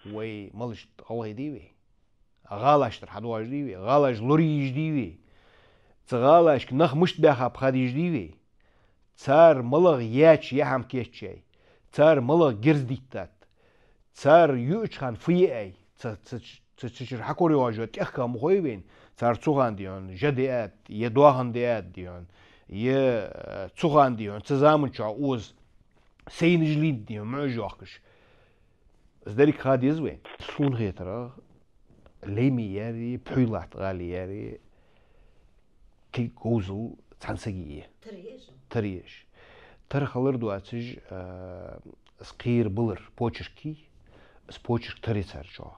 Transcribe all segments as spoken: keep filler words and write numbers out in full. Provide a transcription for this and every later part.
Вай малашта гӀалгӀай дий вай? ГӀалаштара хьадоагӀаш дий вай? ГӀалаш лораеш дий вай? Цу гӀалашка нах мишта баьхаб ха дезаш дий вай? Цар малагӀа яьча яа хӀама кийчъяьй? Цар малагӀа герз диттад? Цар юача хана фу яьй? Ца, ца, ца, ца чура хьакорайоагӀаш йола тӀехках ма хой вайна, цар цу хана дий хьона жа диад, е доахан диад дий хьона, е, э, цу хана дий хьона, цу заман чухь укхаза сайнаш лийннад дий хьона, муӀаш йоахкаш. Из деррига ха деза вайна. Сона хетарах, Лейми яри, Пхьуйлатта гӀала яри, кхы говзал цхьан сага я. Тара я уж. Тара я уж. Тара хилар доацаш, а, из кхера балар почерк я, из почерк тара я цар чӀоагӀа.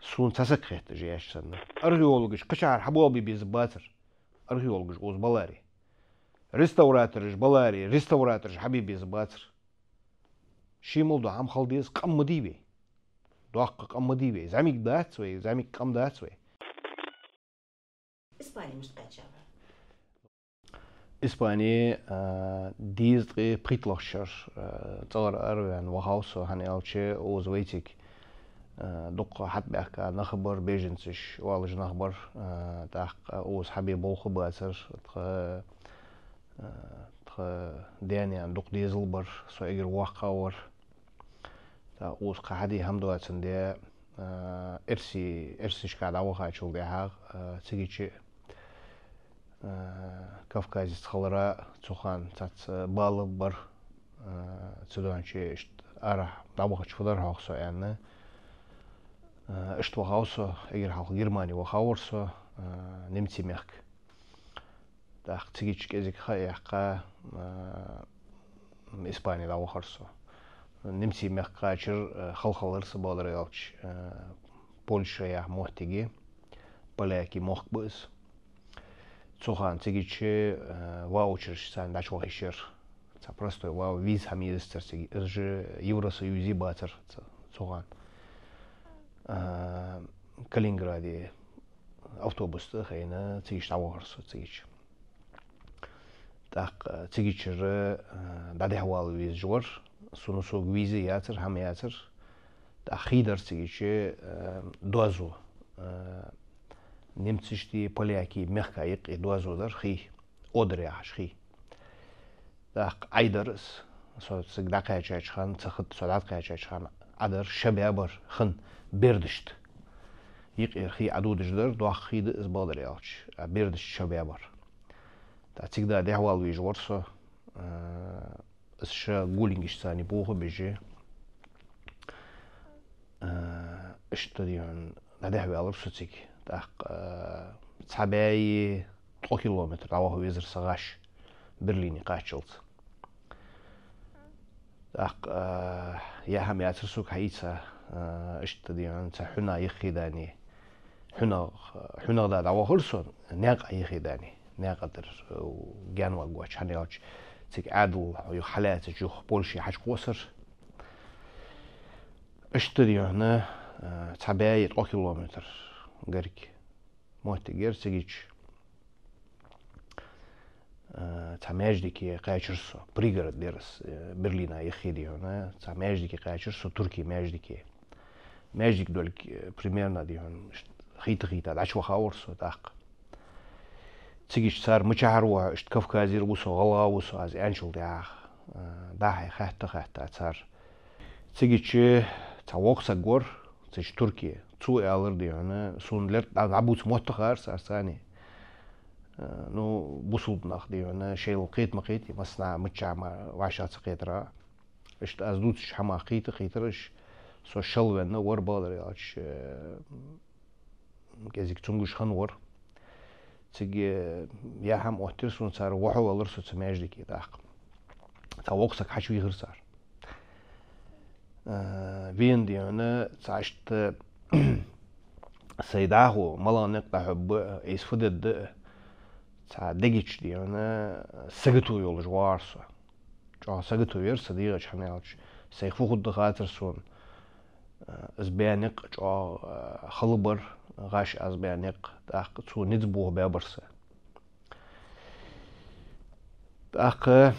Сона цхьа саг хет уж яьча санна. Археологаш кхычахьара хьабоалабе беза бацар. Археологаш укхаза баларе. Реставратораш баларе, реставратораш хьабе беза бацар. Ший мел дола хӀама хила деза, къам ма дий вай. Доккха къам ма дий вай. ЗӀамига дац вай, зӀамига къам дац вай. Испане мишта кхаьчав? Испане, а, дезткъеи пхийтталагӀча шера, а, цӀагӀара араваьнна вахав со, хӀана аьлча укхаза вайцига, а, дукха хьатӀабаьхка нах бар, беженцаш оалаш нах бар, а, тӀаккха укхаза хьабе болх бацар, тха, а, тха даь-наьна дукха дезал бар, со эггара воккхагӀа вар. ТӀаккха укхаза кхы хьаде хӀама доацандаь, а, эрсий, эрсашка дӀавахачул тӀехьагӀа, а, цигача, а, кавказец хилара, цу хана цхьацца бала бар, а, цудухьа иштта арахьа дӀавахача фу дар хьогӀ со аьнна. А, иштта вахав со, эггара хьалха Германе вахавар со, а, немций мехка. ТӀаккха цигача кӀезига ха а яьккха, а, Испане дӀавахар со. Немций мехка кхачар, а, хала хилар са, бакъдар аьлча, а, Польша яха моттиг я, полякий мохк ба из. Цу хана цигача, а, ваучерашца дӀачувахар. Цхьа простой вау-, виза хӀама езацар цига. Уж Евросоюзе бацар ца-, цу хана. А, Калининграде автобус тӀа а хайна, цигача дӀавахар со цигача. ТӀаккха цигачара, а, дӀадехьавала везаш вар. Сона сога виза яцар, хӀама яцар. ТӀаккха хий дар цигача, а, доазув. А, немцашти, полякий мехка юкъе доазув дар хий. Одер яхаш хий. ТӀаккха Ӏай дар из. Со цига дӀакхаьчача хана, цу хатта со дӀакхаьчача хана Ӏа дар, ша баь бар хин бердашта. Юкъера хий Ӏадодаш дар, доккха хий да из, бакъдар аьлча, а бердашта ша баь бар. ТӀаккха цига дӀадехьавала везаш вар со, а, из ша гулингашца бохабеш, а, иштта дий хьона, дӀадехьаваьлар со цига. ТӀаккха, а, цхьа бӀаьи ткъо километр дӀаваха везар са гӀаш, Берлине кхаччалца. ТӀаккха, а, яа хӀама яцар сога хьаийца, а, иштта дий хьона, цхьа хьунагӀа юххе дани, хьунагӀ-, хьунагӀа да дӀавахар со, наькъа юххе дани, наькъа тӀара, э, гаьнаваргвоацаш, хӀана аьлча цига Ӏаьдал юха хьалаьцача юха Польше хьачукхоссар. Иштта дий хьона, э, цхьа бӀаьи ткъо километр гарга моттиг яр цигача. Э, цхьа маьждиге кхаьчар со, пригород дар из, э, Берлина юххе дий хьона, цхьа маьждиге кхаьчар со, туркий маьждиге. Маьждиг долга, э, примерно дий хьона, ш-, хийта-хийта дӀачувахавар со тӀаккха. Цигача цар мичахьара ва хьо, иштта Кавказера ва со, гӀалгӀа ва со аз аьнначул тӀехьагӀа, э, дӀа-хьа хаьтта-хаьтта цар. Цигача цхьа воккха саг вар, цигача турке. Цо аьлар дий хьона, сона лерт дӀа-, дӀабувца моттахара цар цани. Э, ну, бусалба нах дий хьона, шоайла кхета ма кхетий, массанахьа миччахьа ма-, вӀашагӀ ца кхетар. Иштта аз дувцача хӀамах кхийтта-кхийттар уж, со шелвенна вар, бакъдар аьлча, э, кӀезига цунгаш хинна вар. Цига, э, яа хӀама оттаяр сона цар, вахьо велар со цу маьждиге тӀаккха. Цхьа воккха саг хьачувийхар цар. Э, вена дий хьона, цхьа иштта сай дӀахо, малагӀа никъ дӀахьоргба, из фу дергда, цхьа дега чу дий хьона, сагото йолаш вагӀар со. ЧӀоагӀа сагото яр са дегӀа чу, хӀана аьлча сайх фу хургда хацар сона. Э, из баь никъ чӀоагӀа, э, хала бар, гӀаш аз баь никъ, тӀаккха цо низ боха баь бар са. ТӀаккха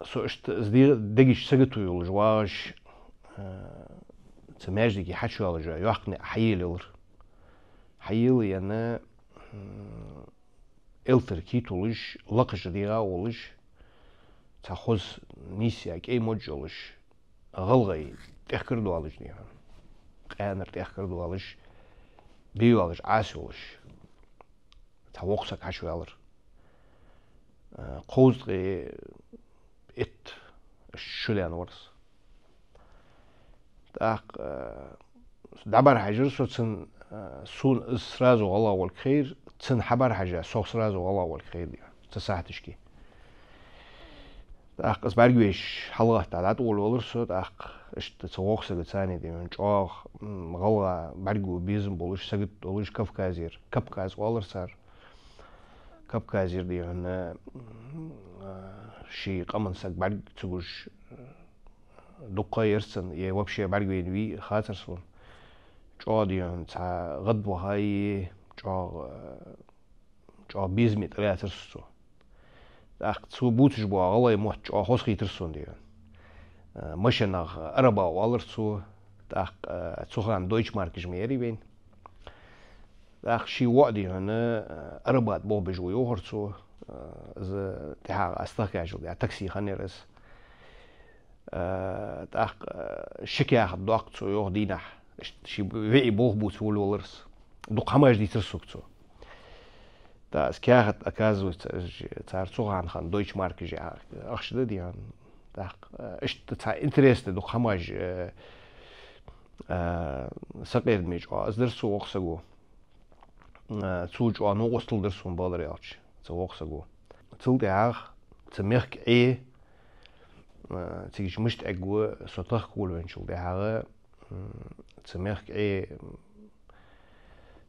со иштта из де-, дега чу сагото йолаш вагӀаш, э, Цу маьждиге хьачувоалаш йола йоккха наӀар хьаелаелар. Хьаелаенна, м, элтара кий туллаш, лакхача дегӀа а волаш, цхьа хоза нийсса кӀай модж йолаш, гӀалгӀай тӀехкар доалаш, дий хьона, къаьнара тӀехкар доалаш, бе йоалаш, Ӏаса йолаш, цхьа воккха саг хьачуваьлар. Э, кхузткъеи итт шу даьнна вар из. ТӀаккха, э, дӀабӀарахьежар со цунна, э, сона из сразу гӀалгӀа волга хайра, цунна хьабӀарахьежа, сох сразу гӀалгӀа волга хайра, дий хьона, цу сахьаташка. ТӀаккха из бӀаргавайча, хьалгӀатта дӀатӀаволавелар со, тӀаккха иштта цу воккхача сагаца цхьана, дий хьона, чӀоагӀа, м, гӀалгӀа бӀаргаго безам болаш, сагот долаш Кавказера, Капказ оалар цар. Капказера, дий хьона, м, а, ший къаман саг бӀарга ца гуш, дукха ха яр цунна, е вообще бӀаргавайна вий хацар сона. ЧӀоагӀа, дий хьона, цхьа гӀадвахай, чӀоагӀа, чӀоагӀа безаме тӀалаьцар цо. ТӀаккха цо бувцаш бола гӀалгӀай мотт чӀоагӀа хоза хийтар сона, дий хьона. Э, машенах араба оалар цо, тӀаккха, э, цу хана дойчмаркаш ма ярий вайна. ТӀаккха ший воӀ, дий хьона, э, араба тӀа болх беш ва йоахар цо, э, из тӀехьагӀа аз тахкачул тӀехьа такси хиннаяр из. Э, тӀаккха, э, ши каьхат доаккх цо, йоах, дийнахьа. Иштта ший виӀий болх бувца волавелар из. Дукха хӀамаш дийцар сога цо. ТӀаккха из каьхат, оказывается, из же цар цу хана хинна дойчмаркаш ахча да, дий хьона. ТӀаккха, э, иштта цхьа интересни дукха хӀамаш, э, э, сакъердаме чӀоагӀа из дир цу воккхача саго. Э, цо чӀоагӀа новкъостал дир сона, бакъдар аьлча, цу воккхача саго. Цул тӀехьагӀа цу мехка Ӏе, э, цига мишта эггара со тахка волавенначул тӀехьагӀа, м, цу мехка Ӏе, м,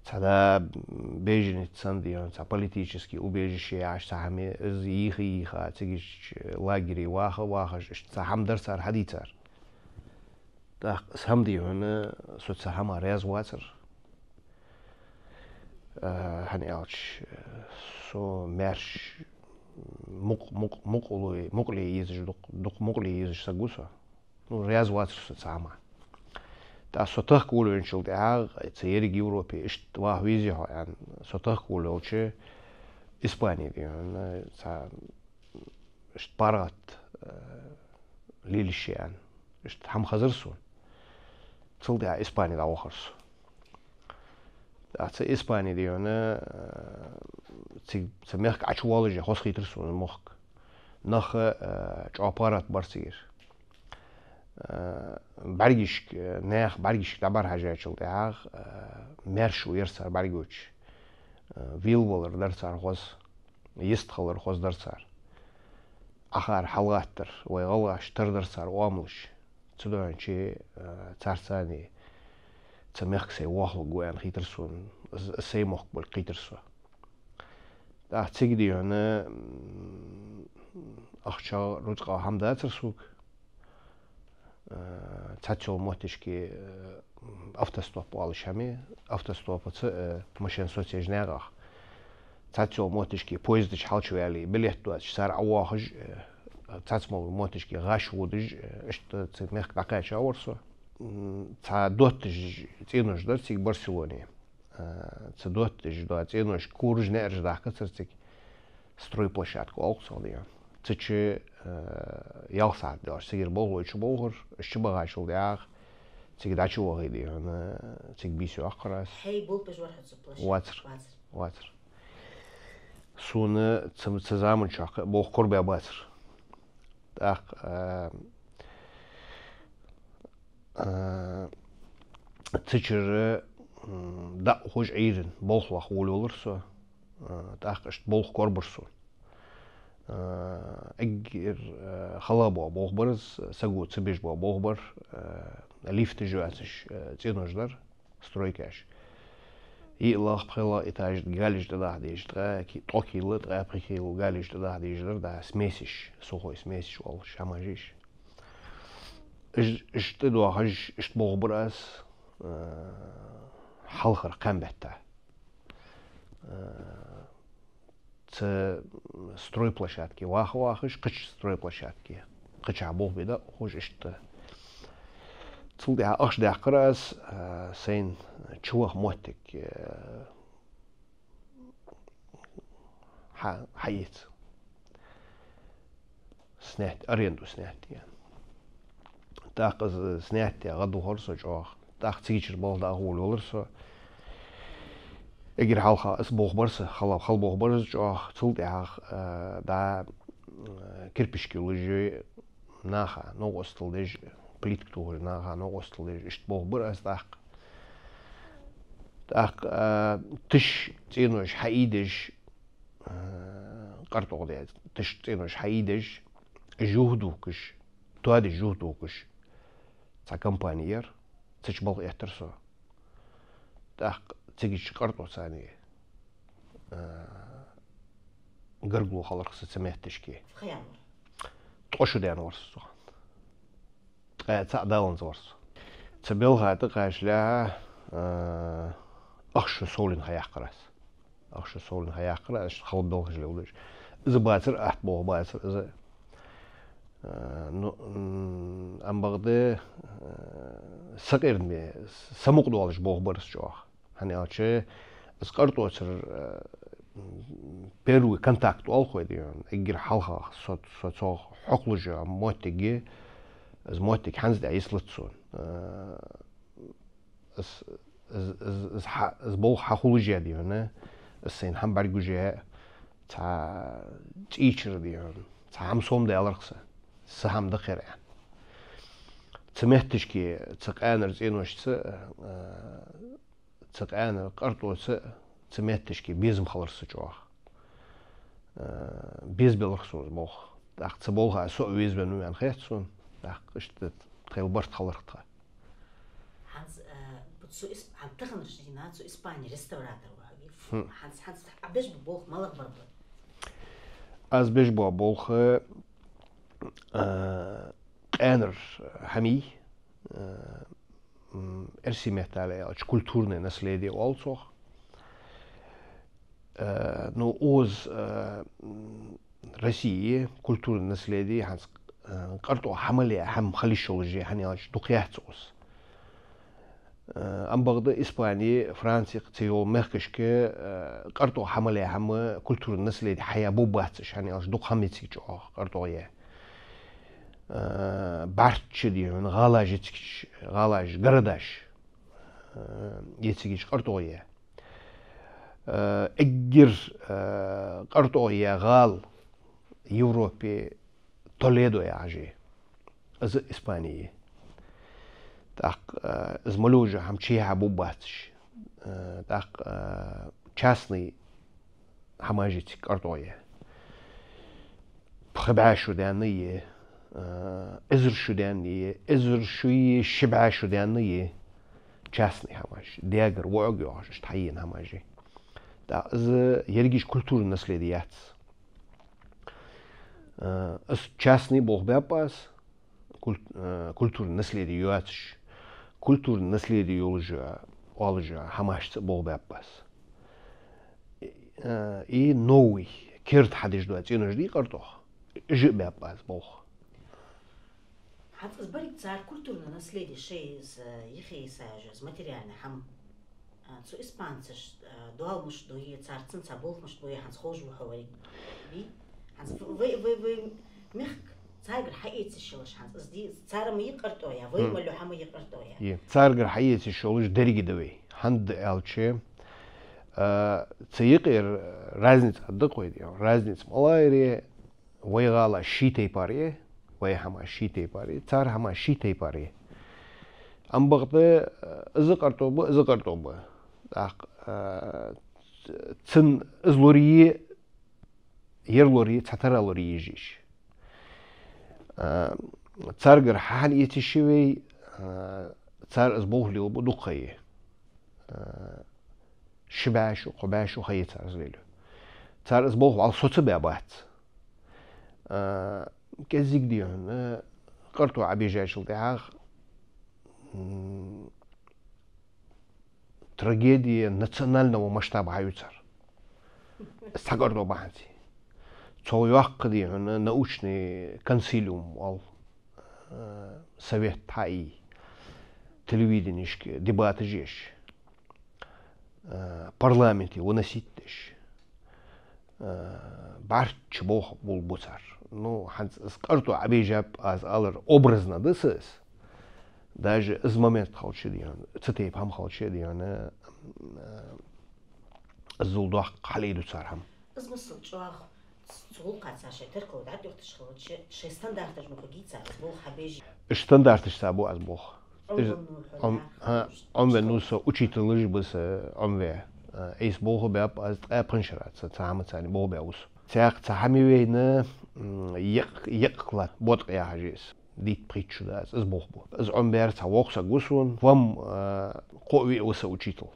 цхьа да беженец санна, дий хьона, цхьа политически убежище яхаш цхьа хӀама, из йийха-йийха, цига лагере ваха-вахаш, иштта цхьа хӀама дар цар, хьадийцар. ТӀаккха из хӀама, дий хьона, со цу хӀамах раьза вацар. Э, хӀана аьлча, э, со маьрша мукъ-, мукъ-, мукъалой-, мукъале езаш, дукха, дукха мукъале езаш саг ва со. Ну, раьза вацар со цу хӀамах. ТӀаккха со тахка волавенначул тӀехьагӀа, цу еррига Европе иштта ваха везий хьо, аьнна, со тахка волавелча, Испане, дий хьона, цхьа иштта паргӀата, э, лелаш я, аьнна, иштта хӀама хезар сона. Цул тӀехьагӀа Испане дӀавахар со. ТӀаккха цу Испане, дий хьона, э, цига цу мехка Ӏочувоалаш хоза хийтар сона мохк. Нах, э, чӀоагӀа паргӀата бар цигара. Э, бӀаргашка, э, наьха бӀаргашка дӀабӀарахьежачул тӀехьагӀа, э, маьрша ва яр цар бӀаргагуча. Э, велавалар дар цар хоза, йистхилар хоза дар цар. Ӏохар, хьалгӀаттар, вай гӀалгӀашта тара дар цар оамалаш. Цудухьа, э, царца цхьана цу мехка сай воахалургва аьнна хийтар сона, с-, сай мохк болга хийтар сона. ТӀаккха цига, дий хьона, м, ахчах, рузкъах хӀама дацар сога. Э, цхьацца йолча моттигашка, э, автостоп оалаш хӀама я, автостопаца, э, машен соцаеш наькъах. Цхьацца йолча моттигашка поезда чу хьалчуваьле, билет доацаш, цар Ӏовоахаш, э, цхьацца йолча моттигашка гӀаш водаш, э, иштта цу мехка дӀакхаьча вар со. М, цхьа дотташ цӀенош дар цига Барселоне. Э, цу дотташ дола цӀеношка кораш, наӀараш дахкацар цига. Стройплощадка оал цох, дий хьона. Цу чу, э, ялх сахьат доацаш цигара болхлой чуболхар, уж чубахачул тӀехьагӀа цига дӀачувахе, дий хьона, цига бийса йоаккхар аз. Хьай болх беш вар хьо цу площадке? Вацар. Вацар. Вацар. Сона цу, цу заман чухь болх корабаь бацар. ТӀаккха, э, э, цу чура, м, дӀахьош Ӏуйрийна болх лаха волавелар со. Э, тӀаккха иштта болх корабир сона. Э, эггара, э, хала бола болх бар из, саго ца беш бола болх бар, э, лифташ йоацаш, э, цӀенош дар, стройкаш. ЙиълагӀа, пхелагӀа этаж галеш тӀадахьа дезаш, ткъаь ки-, ткъо кила, ткъаь пхи кила галеш тӀадахьа дезаш дар, да, смесаш, сухой смесаш оалаш, хӀамаш я уж. Уж, уж тӀадоахаш, иштта болх бир аз, э, хьалхара кхаь бетта. Э, цу стройплощадке ваха-вахаш, кхыча стройплощадке, кхычахьа болх бе дӀахьош, иштта. Цул тӀехьагӀа ахча даьккхар аз, а, сайна чуваха моттиг, а, хьа-, хьаэца. Снять, аренду снять де. ТӀаккха из снять де гӀадвахар со чӀоагӀа. ТӀаккха цигачара балха дӀа а гӀолла валар со. Эггара хьалха из болх бир са, хала, хала болх бир из чӀоагӀа. Цул тӀехьагӀа, а, дӀа, а, кирпишки луш, наха новкъостал деш, плитка тохаш наха новкъостал деш, иштта болх бир аз тӀаккха. ТӀаккха, а, тиша цӀенош хьаийдеш, а, къартох де, тиша цӀенош хьаийдеш, жух духкаш, тоаде жух духкаш, цхьа компани яр, цу чу балха эттар со. ТӀаккха цигача къартоцани, а, гаргало хиларх са цу метташка. Ткъо шу даьнна вар со цу хана. Ткъаь цаӀ даланза вар со. Цу балха тӀакхаччалехьа, а, ах шу совлина хьаяьккхар аз. Ах шу совлина хьаяьккхар аз, иштта хала балхаш леладеш. Из бацар, атта болх бацар из. А, ну, м, ам бакъда, а, сакъердаме, самукъадоалаш болх бир из чӀоагӀа. ХӀана аьлча, из къартоцара, э, первый контакт оал-кх вай, дий хьона, эггара хьалха со, со цох хьокхалуш йола моттиг, из моттиг хӀанз а йислац сона. Э, из, из, из, из хьа-, из болх хьахулаш а, дий хьона, из сайна хӀама бӀаргагуш а, цхьа цӀийчара, дий хьона, цхьа хӀама сомадаьлар-кх са, са хӀама да-кх ер аьнна. Цу метташка, цу къаьнара цӀеношца, э, цу къаьнара къартоца, цу метташка безам хилар са чӀоагӀа. Э, безабелар-кх сона из болх. ТӀаккха цу балха со а везавеннав аьнна хет сона. ТӀаккха иштта тхоайла барт хилар-кх тха. ХӀанз, э, бу цу Ис-, хӀанз таханарча дийнахьа цу Испане реставратор ва хьо, вий? Хм. ХӀанз, хӀанз Ӏа беш ба болх малагӀа бар ба? Аз беш ба болх, э, къаьнара хӀамий, э, м, эрсий меттала аьлча, культурное наследие оал цох. Э, ну, укхаза, э, м, Россе культурное наследие хӀанз, э, къартох хьа мел яь хӀама хила йиш йолаш я, хӀана аьлча дукха яц укхаза. Э, ам бакъда Испане, Франце, цу йолча мехкашка, э, къартох хьа мел яь хӀама культурное наследие хьаяь бувбац уж, хӀана аьлча дукха хӀама я цига чӀоагӀа къартох яь. Э, бӀарчча, дий хьона, гӀалаш я цига, гӀалаш, городаш, э, я цига къартох яь. Э, эггара, э, къартох яь гӀала Европе Толедо яхаш я. Из Испане я. ТӀаккха, э, из мел йола хӀама чухьа бувбац уж. Э, тӀаккха, э, частный хӀамаш я цига къартох яь. Пхи бӀаь шу даьнна я, э, эзар шу даьнна я, эзар шуи ши бӀаь шу даьнна я. Частный хӀамаш. Даьгара, воӀага йоахаш, иштта хьаена хӀамаш я. ТӀаккха из еррига культурное наследие яц. Э, из частный болх баьб аз, культ-, э, культурное наследие йоацаш, культурное наследие йолаш, оалаш хӀамашца болх баьб аз. Э, и новый, керда хьадеш дола цӀенош дий къартох, уж а баьб аз болх. ХӀанз из берригаш цар культурное наследие шоай из, э, йихе йисаяжа из материальный хӀама. А, цу испанцаша, а, доал мишта дой, цар цунца болх мишта бой, хӀанз ховш ва хьо вайга, вий? ХӀанз в-, вай, вай, вай мехка царгара хьаэца йиш йолаш хӀанз из ди-, цар ма йий къартох яь, вай Мгм. мел йола хӀама йий къартох яь. Е, царгара хьаэца йиш йолаш деррига да вай. ХӀана да аьлча, а, цу юкъера разница да-кх вай, дий хьона. Разница малагӀа я, вай гӀалаш ший тайпара я, вай хӀамаш ший тайпара я, цар хӀамаш ший тайпара я. Ам бакъда, э, из къартох ба, из къартох ба. ТӀаккха, э, ц-, цун из лорае, ер лорае, цхьатарра лорае езаш я уж. Э, царгара хьа-, хьаэца йиш я вай, э, цар из болх лелабу дукха ха я. Э, ши бӀаь шу, кхо бӀаь шу ха я цар из лелаю. Цар из болх вӀалла соцабаь бац. А, кӀезига, дий хьона, къартох Ӏобежачул тӀехьагӀа, м, трагедия национального масштаба хьаю цар. Цхьа къартох бахьанца. Цо йоккха, дий хьона, научный консилиум оал, а, совет хьаий. телевиденешка дебаташ еш, э, парламенте выносить деш, э, бӀарчча болх болабу цар. Ну, хӀанз из къарто Ӏабежаб аз алар образно да са из. Даже из момент хилча, дий хьона, цу тайпа хӀама хилча, дий хьона, э, из зулдоккха хьалийду цар хӀама. Из масал чӀоагӀа цу гӀулакха цар шоай теркал дӀадохийташ хилча, шоай стандарташ ма кагий цар из болх хьабеш. Уж стандарташ ца бу аз болх. Ӏомвенна ва хьо, Ӏом-, наха, хӀа, уж Ӏомвенна ва со, учителаш ба са Ӏомваь. Э, айса болх баьб аз ткъаь пхи шера, цхьа, цхьа хӀама царна болх баь ва со. Цхьаькха цхьа хӀама вайна, м, екъ-, екъа класс, ботӀа яхаш я из. Дийтта-пхийтта шу да аз, из болх бу. Из Ӏомабаьр цхьа воккха саг ва сона, вам, э, кхо-виъ ва са учитель.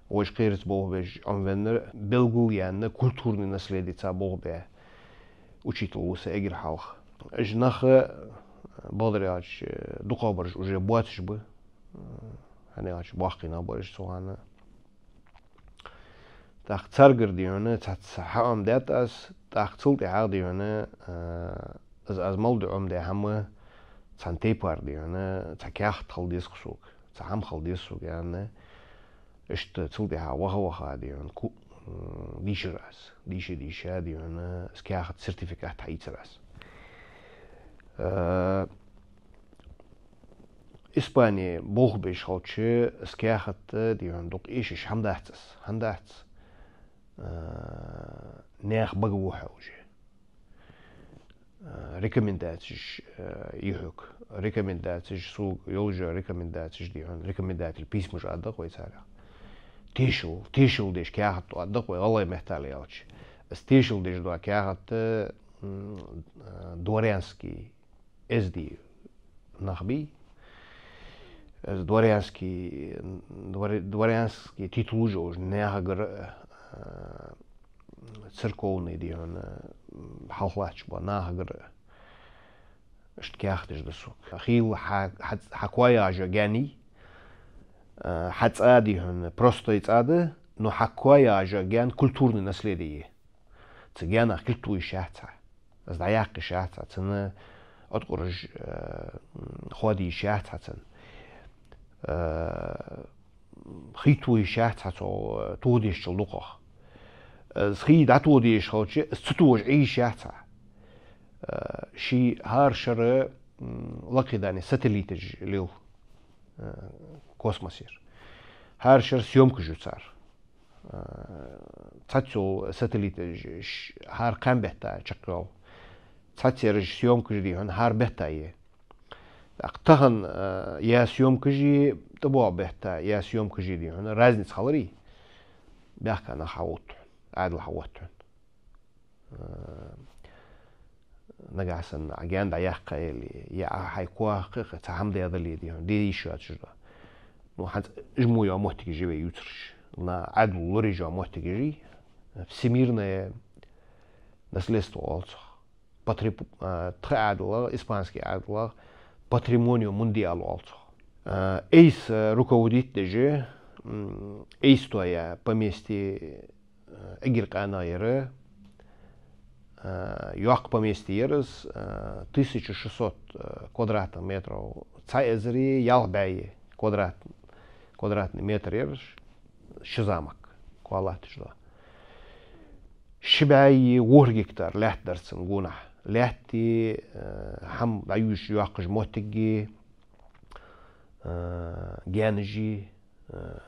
Вож кхераца болх беш Ӏомавеннар, белгалъяьнна культурни наследиеца болх баь учитель ва са эггара хьалха. Уж нах, бакъдар аьлча, дукхагӀбараш уже боацаш ба, хӀана аьлча боккхий нах бар уж цу хана. ТӀаккха царгара, дий хьона, цхьацца хьаӀомадаьд аз, тӀаккха цул тӀехьагӀа, дий хьона, э, из аз мел ду Ӏомадаь хӀама цхьан тайпара, дий хьона, цхьа каьхат хила деза-кх сога, цхьа хӀама хила деза сога, аьнна, иштта цул тӀехьагӀа ваха-ваха, дий хьона, ку-, м, дийшар аз. Дийша-дийша, дий хьона, из каьхат, сертификат хьаийцар аз. Э, Испане болх беш хилча, из каьхат, дий хьона, дукха эшаш хӀама дац из, хӀама дац. Э, наьха бага ва хьо уже. Э, рекомендацеш, э, я хьога. Рекомендацеш, сога йолаш йола рекомендацеш, дий хьона, рекомендательни письмаш аргда-кх вай царех. Тешал, тешал деш каьхат аргда-кх вай гӀалгӀай меттала аьлча. Из тешал деш дола каьхат, м, э, дворянский эздий нах бий. Из дворянский, двор-, дворянский титул уж уж нахагара, э, церковный, дий хьона, хьалхалатташ бола нахагара иштта каьхаташ да сога. Хийла хьа-, хьа-, хьа коа яхаш йола гаьна, э, хьа цӀа, дий хьона, простой цӀа да, но хьа коа яхаш йола гаьна культурный наследие я. Цу гаьнах кулг тохийта йиш яц хьа. Из дӀаяккха йиш яц хьа. Цунна откъураш, э, м, хоадае йиш яц хьа цунна. Э, хий тоха йиш яц хьа цох, э, тохадеш долчул дукхагӀа. Из хий дӀатоха дезаш хилча, из ца тохаш Ӏе йиш яц хьа. Э, ший хӀара шера, м, лакхе дани сателлиташ лел, э, космосера. ХӀара шера съёмкаш ю цар. Э, цхьацца йола сателлиташ ш-, хӀара кхаь бетта чакхйоал. Цхьаццаераш съёмкаш, дий хьона, хӀара бетта я. ТӀаккха тахан, э, яь съёмкаш я тӀабоагӀача бетта, яь съёмкаш я, дий хьона, разница хиларий, баьхка нах хьаотт хьона, Ӏаьдал хьаотт хьона. Э, нагахьа санна Ӏа гаьна дӀаяккха яле, е Ӏа хьай коа кхы-кхы цхьа хӀама даь дале, дий хьона, де йиш йоацаш да. Ну, хӀанз уж мо йола моттигаш я вай ювцараш. На Ӏаьдало лораеш йола моттигаш я, всемирное наследство оал цох. Патри-, а, тха Ӏаьдалах, испанский Ӏаьдалах, Patrimonio Mundial оал цох. А, айса руководить деш, м, айса тоаяь поместье, э, эггара къаьна яр, э, йоккха поместье яр из, э, тысяча шестьсот, э, квадратных метров, цхьа эзари ялх бӀаь квадрат-, квадратный метр яр из, ши замок коа латташ дола. Ши бӀаь ворхӀ гектар лаьтта дар цун гонахьа. Лаьттеи, э, хӀама дӀаювш йоаккхаш моттигеи, э, гаьнаши, э,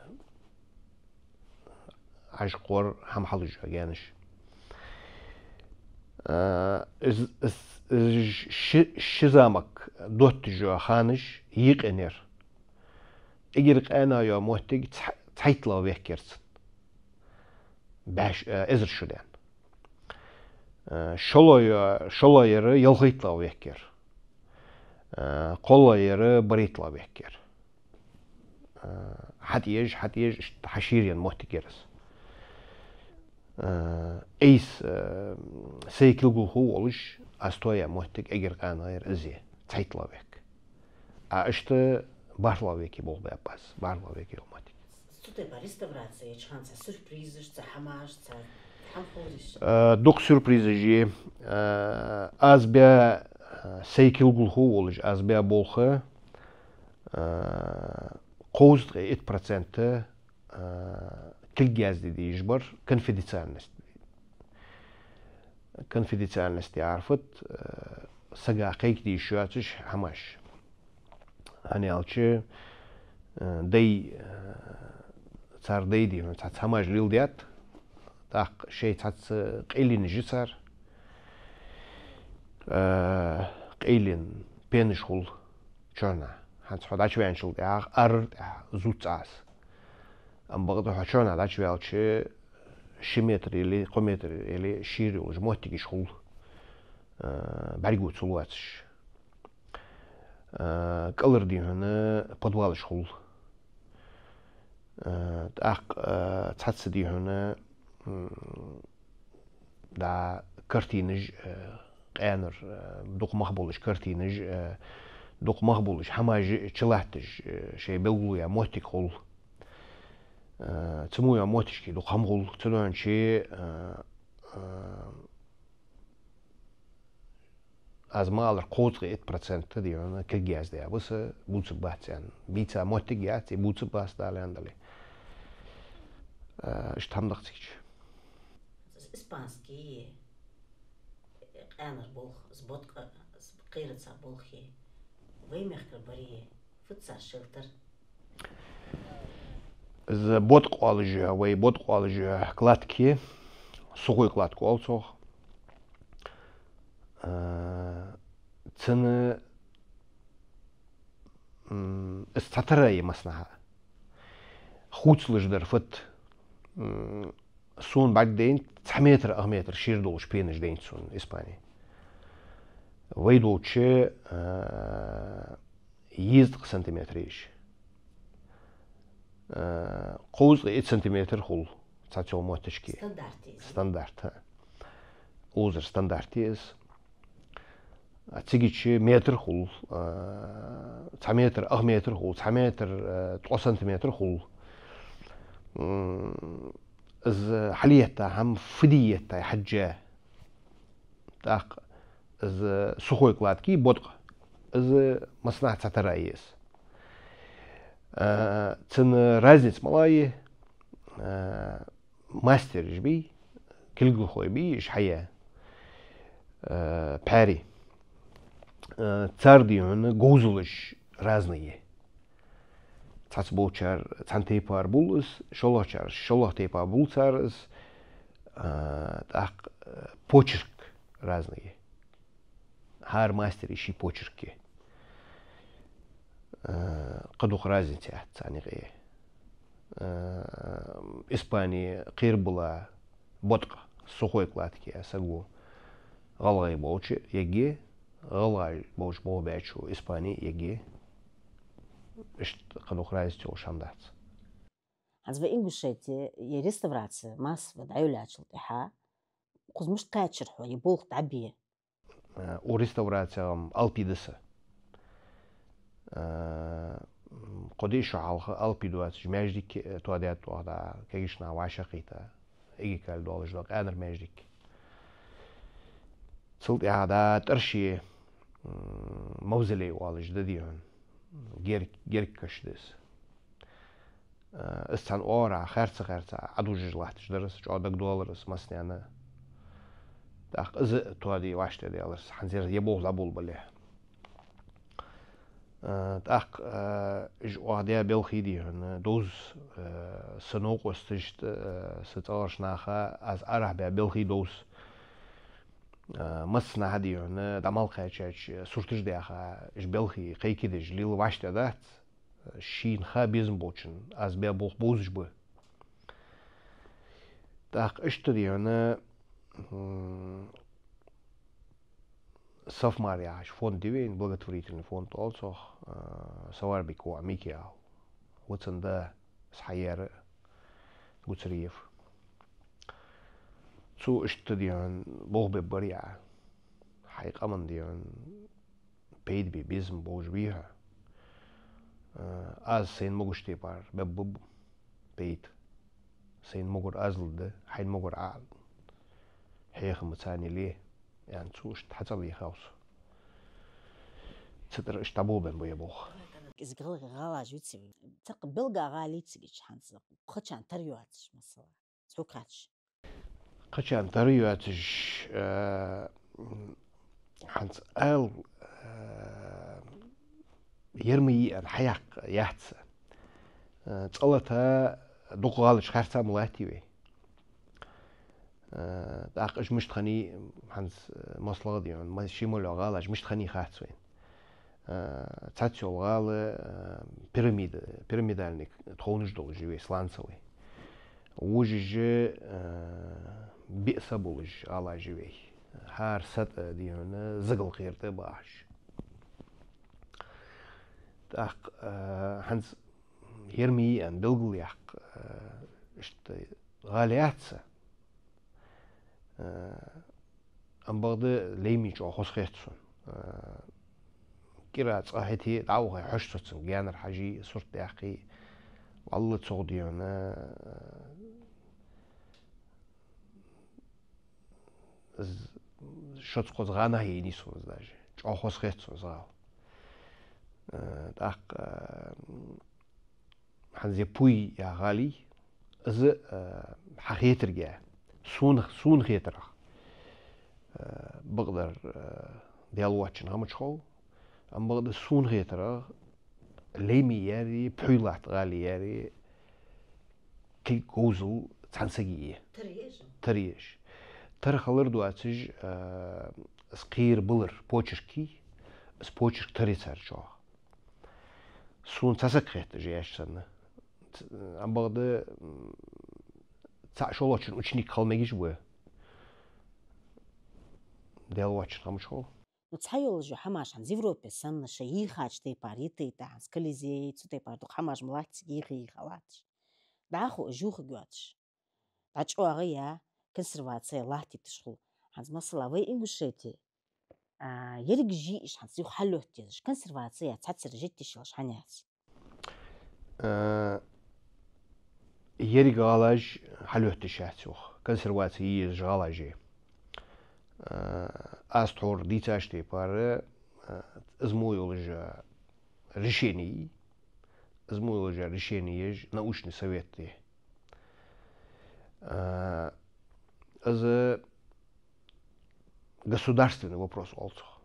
Ӏаж, кхор, хӀама хьалуш йола гаьнаш. Э, из, из, из ши, ши замок дотташ йола ханаш йикъенер. Эггара къаьна йола моттиг цхьа-, цхьайттлагӀа век яр цун. БӀаь ш-, э, эзар шу даьнна. Э, шоллагӀа йо-, шоллагӀа яр ялхайттлагӀа век яр. Э, кхоалагӀа яр барайттлагӀа век яр. Э, хьатӀаеш, хьатӀаеш, иштта хьашеръенна моттиг яр из. Э, айса, э, сай кулгалхо волаш, аз тоаяь моттиг эггара къаьна яр из я, цхьайттлагӀа век. А иштта бархӀлагӀа веке болх баьб аз, бархӀлагӀа веке йола моттиг. Цу тайпара реставраци еча хана цхьа сюрпризаш, цхьа хӀамаш, цхьа хӀама хулаш? Э, дукха сюрпризаш я. Э, аз баь, э, сай кулгалхо волаш, аз баь болх, э, А, кхузткъеи итт процент, а, кулг язде дезаш бар конфиденциальность. Конфиденциальность яхар фуд, а, сага кхайка дезаш йоацаш хӀамаш. ХӀана аьлча, а, дай, а, цар дай, дий хьона, цхьацца хӀамаш леладаьд, тӀаккха шоай цхьацца къайленаш я цар. А, къайлен пенаш хул чухьнахьа. ХӀанз хьо дӀачуваьнначул тӀехьагӀа, арара тӀехьа зувц Ӏа из. Амма бакъда хьо чухьнахьа дӀачуваьлча, ши метр или кхо метр или шера йолаш моттигаш хул, а, бӀаргаго ца лоацаш. А, кӀалхара, дий хьона, подвалаш хул. А, тӀаккха, а, цхьацца, дий хьона, м, да, картинаш, э, къаьнара, э, дукха мах болаш картинаш, э, дукха мах болаш хӀамаш чулатташ, э, шоай белгалъяь моттиг хул. Э, цу мо йола моттигашка дукха хӀама хул, цудухьа, э, э, аз ма аллара, кхузткъеи итт процент, дий хьона, кулг яздаь ба са, бувцаргбац аьнна. Бийца моттиг яц, из бувцаргбац, Дала аьннадале. Э, иштта хӀама да-кх цига. Из испанский, къаьнара болх, из боткъа, из кхераца болх, вай мехкара барий, фуд цар шелтар? Из боткъа оалаш я, вай боткъа оалаш я кладка, сухой кладка оал цох. А, цун, м, из цхьатарра я массанахьа. Хувцалуш дар фуд, м, сона бӀаргадайнад, цхьа метр, ах метр шера долаш пенаш дайнад сона Испане. Вай долча, а, езткъа сантиметр я уж. Э, кхузткъеи итт сантиметр хул цхьацца йолча моттигашка. Стандарт я из. Стандарт, хӀа. Укхазара стандарт я из. А цигача метр хул, э, цхьа метр, ах метр хул, цхьа метр, э, ткъо сантиметр хул. М, из хьалъетта хӀама фу де еттай хьежжа. ТӀаккха из сухой кладка, боткъа, из массанахьа цхьатарра я из. Э, цун разница малагӀа я, э, мастераш бий, кулгалхой бий, уж хьаяь, э, пхьарий. Э, цар, дий хьона, говзалаш разный я. Цхьацца болчар цхьан тайпара бул из, шоллагӀчар шоллагӀа тайпара бул цар из, а, тӀаккха, э, почерк разный я. ХӀара мастера ший почерк я. Э, кхы дукха разница яц царна юкъе. Э, Испане кхера бола боткъа, сухой кладка яь саго гӀалгӀай болча егге, гӀалгӀай болча болх баьчо Испане егге. Иштта кхы дукха разница йолаш хӀама дац. ХӀанз вай Ингушете ер реставраци массово дӀайолаяьчул тӀехьагӀа, укхаза мишта кхаьчар хьо, ер болх дӀабе? Э, укх реставрацех-м алапи да са. Э, кхо-диъ шу хьалха алапи доацаш маьждиг, э, тоадаьд оаха, да, кагийча наха вӀашагӀкхийтта, эгикал долаш да къаьнара маьждиг. Цул тӀехьагӀа да тӀарше, м, мавзолей оалаш да, дий хьона, герг-, герга каш да из. Э, из цхьан оагӀорахьа хаьрца-хаьрца Ӏодужаш латташ дар из, чӀоагӀа дагадоалар из массанена. ТӀаккха из а тоаде вӀаштӀехьадаьлар из, хӀанз ер болх дӀаболабалехьа. Э, тӀаккха, э, уж оаха даь белхий, дий хьона, довз, э, са новкъосташта, э, са цӀагӀарча наха аз арахьа баь белхий довз. Э, массанахьа, дий хьона, дӀа мел кхаьчача сурташ даьха, уж белхий кхайкадеш лела вӀаштӀехьадац. Шийна ха безам болчунна аз баь болх бовзаш ба. ТӀаккха иштта, дий хьона, м, Сафмар яхаш фонд я вайна, благотворительный фонд оал цох, а, Саварбиков Микаил. Ва цун да из хьаяьр, Гуцериев. Цо иштта, дий хьона, болх бергбар, яӀ, хьай къаман, дий хьона, пайда бе безам болаш вий хьо. Э, аз сайна могаш тайпара бергба-кх пайда. Сайна могар аз лургда, хьайна могар Ӏа хьехам царна ле, аьнна, цо иштта хьацӀаьхха вийхав со. Цу тӀара иштта дӀаболабаь ба ер болх. из гӀал-, гӀалаш вици. Цхьаккха белгала гӀалий цига хӀанз, кхычарна тара йоацаш, масала. Цхьа кхаьча. Кхычарна тара йоацаш, э, хӀанз ала, э, ер ма йий аьнна хьаяккха яц. Э, цӀалата дукха гӀалаш харца ма латтий вай. Э, тӀаккха уж мишта хиннай, хӀанз, э, масала дий хьона, ма-, ший мел йола гӀалаш мишта хиннай хац вайна. Э, цхьацца йола гӀала, э, пирамида, пирамидальный тховнаш долаш я вай, сланцевый. Вожаш, э, биъ са болаш гӀалаш я вай. ХӀара са тӀа дий хьона загалкхера тӀа бахаш. ТӀаккха, э, хӀанз ер ма йий аьнна белгалъяккха, э, иштта гӀала яц. Э, ам бакъда лай ма йий, чӀоагӀа хоза хет сона. Э, кӀира цкъа хӀаьта дӀаухе хьожа со цунга, гаьнара хьажий, сурт даьккхий, валлахӀи, цох дий хьона, э, з-, шозза-кхозза гӀанахьа яйнай сона из даже. ЧӀоагӀа хоза хет сона из гӀала. Э, тӀаккха, э, хӀанз ер Пуй яха гӀала, из, э, хьа хетарга, сона, сона хетарах, э, бакъдар, э, Даьла воацачун хӀамаш хов, ам бакъда сона хетарах, лай ма йий яри, Пуй латта гӀала яри, кулг говзал цхьан сага я. Тара еш. Тара еш. Тара хилар доацаш, э, из кхера балар почерк я, из почерк тара я цар чӀоагӀа. Сона цхьа саг хет уж яьча санна. Ц-, ам бакъда, м, цхьа шоллагӀчун ученик хила мегаш ба. Даьла воацачун хӀамаш хов. Ну, цхьайола уж хӀамаш хӀанз Европе санна, шоай йийхача тайпара йитай тӀа, хӀанз Колизей, цу тайпара дукха хӀамаш ма латт цига йийха-йийха латташ. ДӀахо уж юха йоацаш. ДӀачӀоагӀъяь, консерваци латтийташ хул. ХӀанз масала вай Ингушете, а, ерригаш йий уж хӀанз юха хьалъотта езаш, консерваци яь цхьаццара житта йиш йолаш хӀама яц. Э, еррига гӀалаш хьалъотта йиш яц юха, консерваци е езаш гӀалаш я. Э, аз тхьовра дийцача тайпара, э, из мо йолаш я решени, из мо йолаш я решени еш научный совет я. Э, из государственный вопрос оал цох.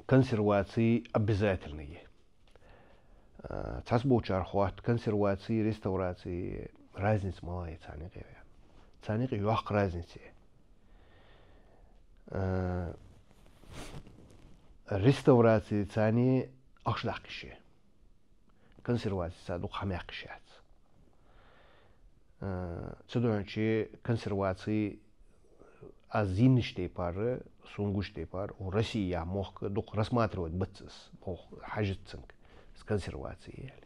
Консерваци обязательный я. Э, цхьаболчар хоатт, консерваци, реставраци разница малагӀа я царна юкъе? Царна юкъе йоккха разница я. Э, реставраци царна ахча даккха йиш я. Консерваци цар дукха хӀама яккха йиш яц. Э, цудухьа консерваци аз зийннача тайпара, сона гуш тайпара, у Россия яха мохк дукха рассматривать бац из, бох хьажац цунга, из консерваци яьле.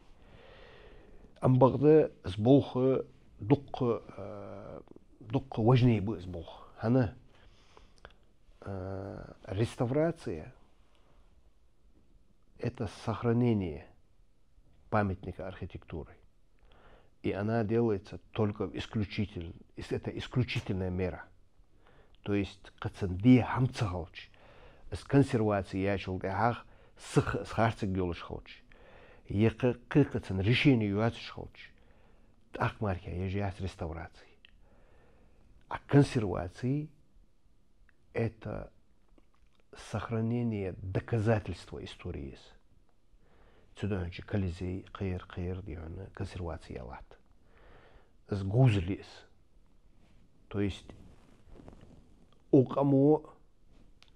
Ам бакъда из болх дукха, э, дукха важнее ба из болх. ХӀана, э, реставрация — это сохранение памятника архитектуры. И она делается только в исключительн-, ис-, это исключительная мера. То есть, кхы цхьа де хӀама ца хилча, из консерваци яьчул тӀехьагӀа сиха из харцаргйолаш хилча, е кхы-, кхы-, кхы цхьа решени йоацаш хилча, тӀаккха мара еш яц реставраци. А консерваци — это сохранение доказательства истории я из. Цудухьа Колизей, кхыяр, кхыяр дий хьона, консерваци яь латт. Из говзал я из. То есть, укх къамо,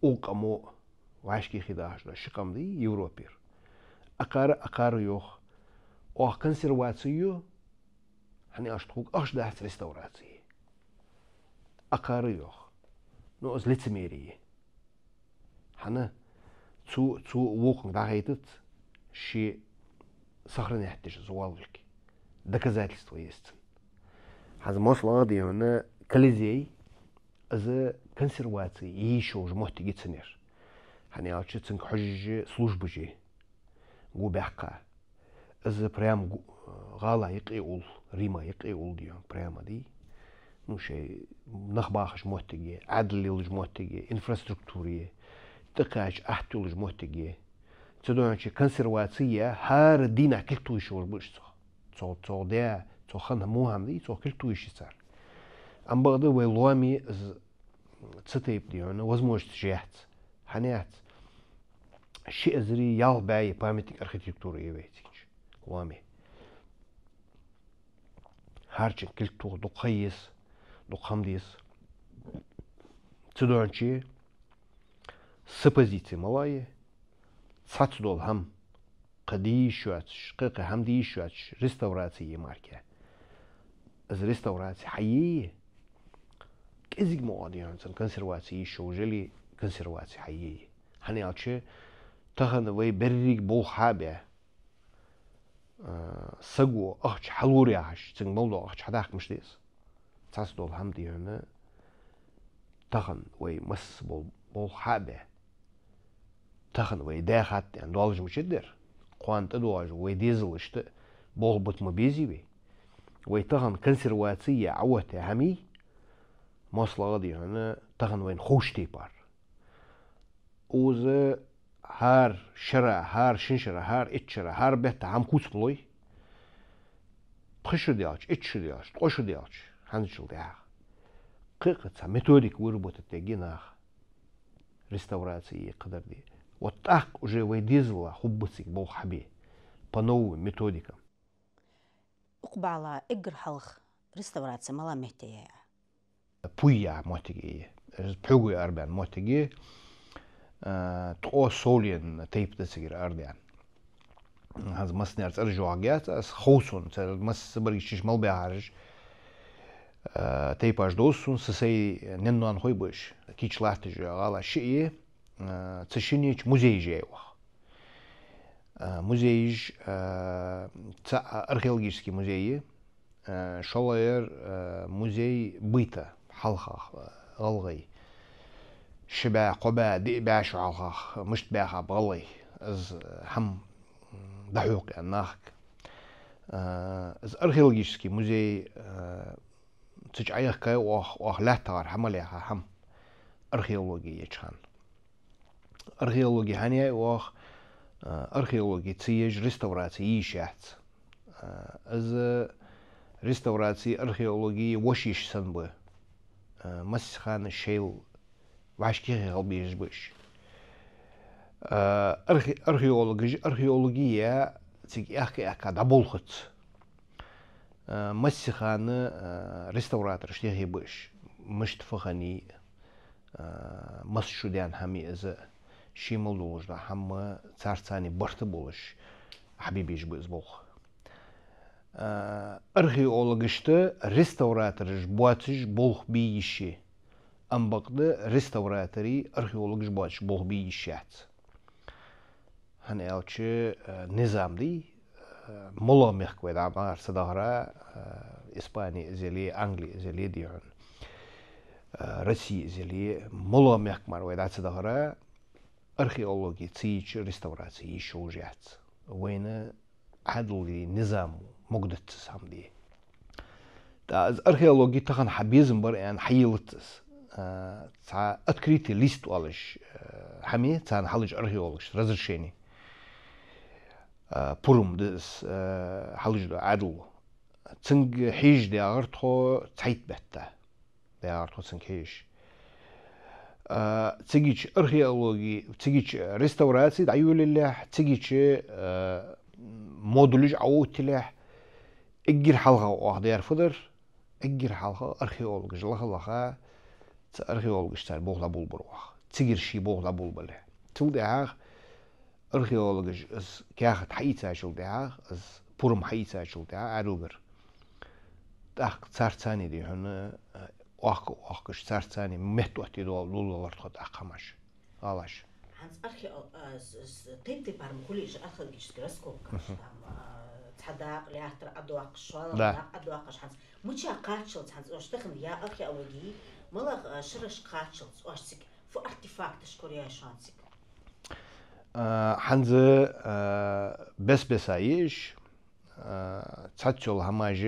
укх къамо, вӀашагӀкхийтташ да ши къам дий Европера. Акхар, акхар йоах: оаха консерваци ю, хӀана аьлча тхога ахча дац реставраци. Акхар йоах. Ну, из лицемерие я. ХӀана? Цо, цо вокхунга дӀахайтац ший сохранять деш из воаллалга. Доказательства я из цун. ХӀанз масала дий хьона Колизей, из консерваци е йиш йолаш моттиг я цун ер. ХӀана аьлча цунга хьожаш службаш я гу баьккха. Из прямо гу-, гӀала юкъе улл, Рима юкъе улл дий хьона, прямо дий. Ну, шоай нах бахаш моттиг я, Ӏаьдал йолаш моттиг я, инфраструктура я, тӀакхаьча атта йолаш моттиг я. Цудухьа консерваци я, хӀара дийнахьа кулг тохаш болаш ба уж цох. Цо, цо де, цо хана мухам ди, цох кулг тохаш я цар. Амма бакъда вай лоаме из цу тайпа, дий хьона, возможносташ яц. ХӀана яц? Ши эзари ялх бӀаь я памятник архитектуры я вай цига лоаме. ХӀарчун кулг тоха дукха ха еза, дукха хӀама деза. Цудухьа са позици малагӀа я: цхьацца дола хӀама, кхы де йиш йоацаш, кхы, кхы хӀама де йиш йоацаш, реставраци е мара. Из реставраци хьае, кӀезига мо а, дий хьона, цун консерваци йиш йолаш яле, консерваци хьае. ХӀана аьлча, тахан вай беррига болх хьабаь, а, саго ахча хьалур яхаш, цунга мел дола ахча хьадаккха мишта деза? Цхьацца дола хӀама, дий хьона, тахан вай масса бол-, болх хьабаь, тахан вай даь хатта аьнна доаллаш ма дар. Кхоана тӀадоагӀаш вай дезалашта болх бита ма безий вай. Вай тахан консерваци е Ӏооттае хӀама, масала, дий хьона, тахан вайна ховш тайпара. Укхаза хӀара шера, хӀара шин шера, хӀара итт шера, хӀара бетта хӀама куц ма лой. Пхи шу даьлча, итт шу даьлча, ткъо шу даьлча, хӀанзчул тӀехьагӀа кхы-кхы цхьа методика выработать ергья наха. Реставраци е кхыдар де. Вот тӀаккха уже вай дезала хургба цига болх хьабе по новым методикам. Укх бала эггара хьалха реставраци малагӀча метте яьй? Пуй яха моттиге я. Из пхьугой арабаьнна моттиг я, а, ткъо совленна тайпа да цигара арадаьнна. ХӀанз массанена цӀераш йоахаргьяц аз, хов сона, цар масса баргиччаш мел баьхараш, а, тайпаш довз сона, са сай наьна-ноанахой ба уж. Кийча латташ я гӀалаш шиъ, а, цу шиннех музейш я оаха. А, музейш, а, цаӀ археологически музей я, а, шоллагӀъяр, а, музей быта хьалхагӀа, а, гӀалгӀай. Ши бӀаь, кхо бӀаь, диъ бӀаь шу хьалхагӀа мишта баьхаб гӀалгӀай, из, а, хӀама, м, дӀахьокха аьнна нахага. А, из археологически музей, а, цу чу Ӏояхкай оаха, оаха лаьттагӀара хьа мел яха хӀама археологи еча хана. Археологи хӀана яьй оаха? А, археологи ца еш реставраци е йиш яц. А, из реставраци археологи воша йиш санна ба. А, массахана шоайла вӀашкахьа хила безаш ба уж. А, архе-, археологаш, археологи я цига аьхка-аьхка дӀаболхац. А, массахана, а, реставратораш тӀехьа ба уж. Мишта фу хиннай, а, масса шу даьнна хӀама я из, ший мел долаш дола хӀама царца цхьана барт болаш хьабе безаш ба из болх. А, археологашта реставратораш боацаш болх бе йиш я. Амма бакъда реставраторий археологаш боацаш болх бе йиш яц. ХӀана аьлча, э, низам дий, э, малагӀа мехка вай дӀа мара ца дахара, э, Испани из яле, Англи из яле, дий хьона, э, Росси из яле, малагӀа мехка мара вай дӀа ца дахара, археологи ца йича реставраци йиш йолаш яц. Вайна Ӏаьдала низам могадац из хӀама де. ТӀаккха из археологи тахан хьа безам бар аьнна хьаелац из. А, цхьа открытый лист оалаш, а, хӀама я царна хьалуш археологашта разрешени. А, пурам да из, а, хьалуш да Ӏаьдало. Цунга хьежаш даьгӀар тхо цхьайтта бетта. ДаьгӀар тхо цунга хьежаш. А, цигача археологи, цигача реставраци дӀайолаялехь, цигача, а, модулаш Ӏооттаялехь, эггара хьалха оаха даьр фу дар, эггара хьалха археологаш лаха-лаха, цу археологашца цар болх дӀаболабар оаха. Цигара ший болх дӀаболабале. Цул тӀехьагӀа археологаш из каьхат хьаийцачул тӀехьагӀа, из пурам хьаийцачул тӀехьагӀа Ӏаьдалгара, тӀаккха царца цхьана, дий хьона, оахка-оахкаш царца цхьана метта оттаде дола-, доладалар тхо тӀаккха хӀамаш, гӀалаш. ХӀанз архео-, а, с-, с-, тайп-тайпара ма хулий уж археологически раскопкаш, мгм, там, а, цхьа дакъа лаьттара Ӏодоаккхаш, шоллагӀа, да, дакъа Ӏодоаккхаш, хӀанз мича кхаччалца, хӀанз оаш тахан я археологи, малагӀа, а, шерашка кхаччалца оаш цига, фу артефакташ кораяьй шоана цига? А, хӀанз, а, бес-беса я уж, а, цхьацца йола хӀамаш,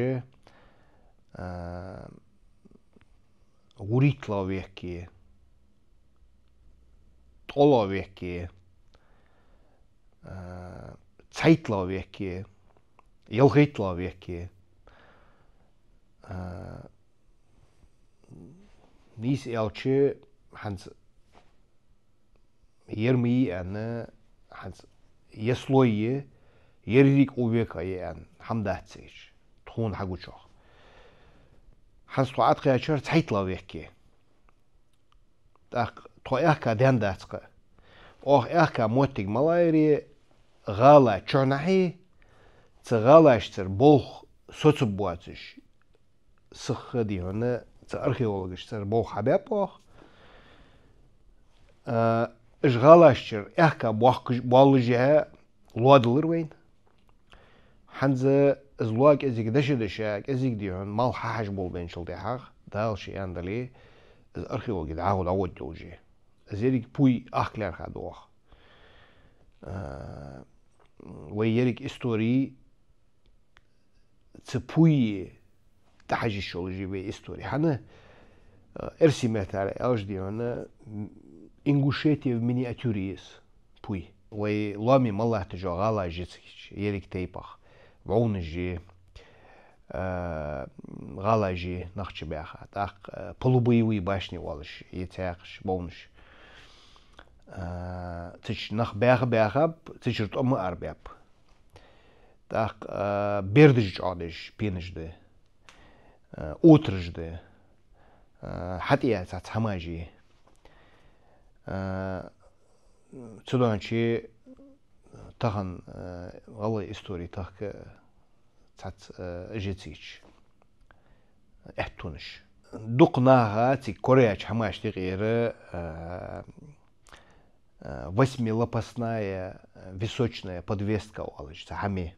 а, вурийтталагӀа век я, ткъолагӀа век я, а, цхьайттлагӀа веке, ялхайттлагӀа веке, а, нийса аьлча, хӀанз ер ма йий аьнна, хӀанз ер слой я, еррига укх века я аьнна хӀама дац цига, тхона хьагучох. ХӀанз тхо Ӏокхаьчар цхьайттлагӀа веке. ТӀаккха тхо аьхка даьннадац-кх. Оаха аьхка моттиг ма лайре, гӀала чухьнахьа, цу гӀалашцара болх соцаргбоацаш, сиха, дий хьона, цу археологашцара болх хьабаьб оаха. А, уж гӀалашцара аьхка боахкаш, боаллашехьа лоа диллар вайна. ХӀанз из лоа кӀезига дешаш-дешаш, кӀезига, дий хьона, малх хьахьажа болабенначул тӀехьагӀа, Дала ше аьнна дале, из археологи дӀахо дӀагӀоргйолаш я. Из еррига пуй ахка лаьрхӀа да оаха. А, вай еррига истори цу пуйе тӀахьажа йиш йолаш я вай истори. ХӀана, э, эрсий меттала аьлча, дий хьона, м, Ингушетия в миниатюре я из пуй. Вай лоаме мел латташ йола гӀалаш я цига, еррига тайпах. Вовнаш я, э, гӀалаш я нах чу баьха. ТӀаккха, э, полубоевые башни оалаш я цхьаькхаш, вовнаш. Э, цу чу нах баьха баьхаб, цу чура тӀом а арабаьб. ТӀаккха, а, бердаш чӀоагӀдеш пенаш да, а, отараш да, а, хьатӀаяь цхьацца хӀамаш я. А, цудухьа тахан, а, гӀалгӀай истори тахка цхьацца, а, уж я цига аьттонаш. Дукха наха цига кораяьча хӀамашта юкъера, а, э, восьмилопастная, э, височная подвеска оалаш цхьа хӀама я.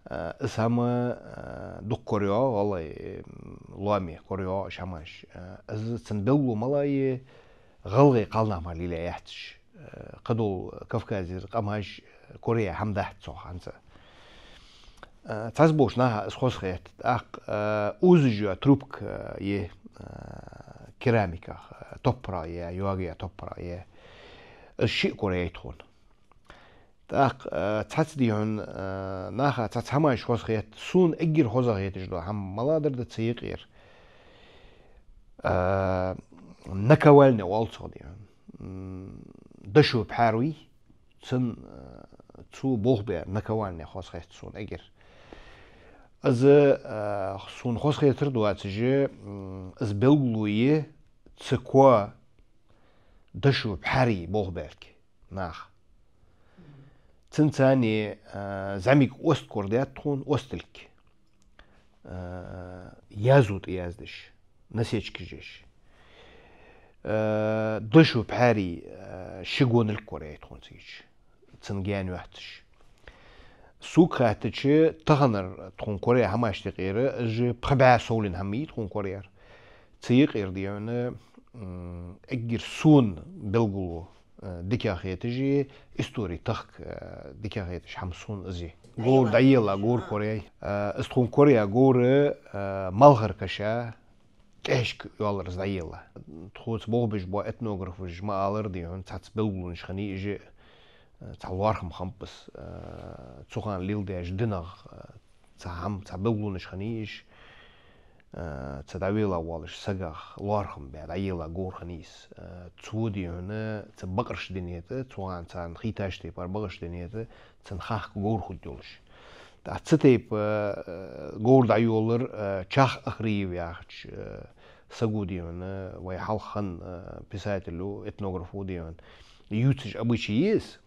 Э, из хӀама, э, дукха корайоагӀа гӀалгӀай, м, лоаме корайоагӀа уж хӀамаш. Э, из цун белгало ма лайе, гӀалгӀай кхалнах мара лелаяь яц уж. Э, кхыдола Кавказера къамаш, э, кораяь хӀама дац цох хӀанз а. Э, цхьацца болча наха из хоза хет. ТӀаккха, э, узаш йола трубка, э, я, э, керамиках, э, топпарах я, йоагаяь топпарах я. Из шиъ кораяьй тхона. ТӀаккха, э, цхьацца, дий хьона, э, наха цхьацца хӀамаш хоза хет, сона эггара хоза хеташ дола хӀама малагӀа дар да цу юкъера. Э, наковальня оал цох, дий хьона. М, дошо пхьар вий, цун, э, цо болх баь наковальня хоза хет сона эггара. Из, э, сона хоза хетар доацаш, м, из белгало я цу коа дошо пхьарий болх баьлга наха. Цунца цхьана, э, зӀамига ост корадаьд тхона, осталг. Э, язу тӀа яздеш, насечкаш еш. Э, дошо пхьарий, э, ши гоналг кораяьй тхона цига, цун гаьна йоацаш. Сога хаьттача, таханара тхона кораяь хӀамашта юкъера, уж пхи бӀаь совленна хӀама я тхона кораяьр. Цу юкъера, дий хьона, м, эггара сона белгало, э, дикагӀа хеташ, истори тахка, э, дикагӀа хеташ хӀама сона из я. Говр дӀаелла, говр кораяьй. Э, из тхона кораяь говр, э, малхара каша тӀехьашка йоаллар из дӀаелла. Тхоца болх беш бола этнографаша ма аллара, дий хьона, цхьацца белгалонаш хиннай уж, э, цхьа лоархӀам хиннаб из, э, цу хана леладаьча динах, э, цхьа хӀама, цхьа белгалонаш хиннай уж, э, цу дӀавелла волча сагах лоархӀам баь дӀаелла говр хиннай из. Э, цо, дий хьона, цу бакъарча дунен тӀа, цу хана царна хийттача тайпара бакъарча дунен тӀа цунна хахка говр хургйолаш. ТӀаккха цу тайпара, э, говр дӀайоллар, э, Чах Ахриев яхача, э, саго, дий хьона, вай хьалха хинна, э, писатело, этнографо, дий хьона, ювцаш обычай я из.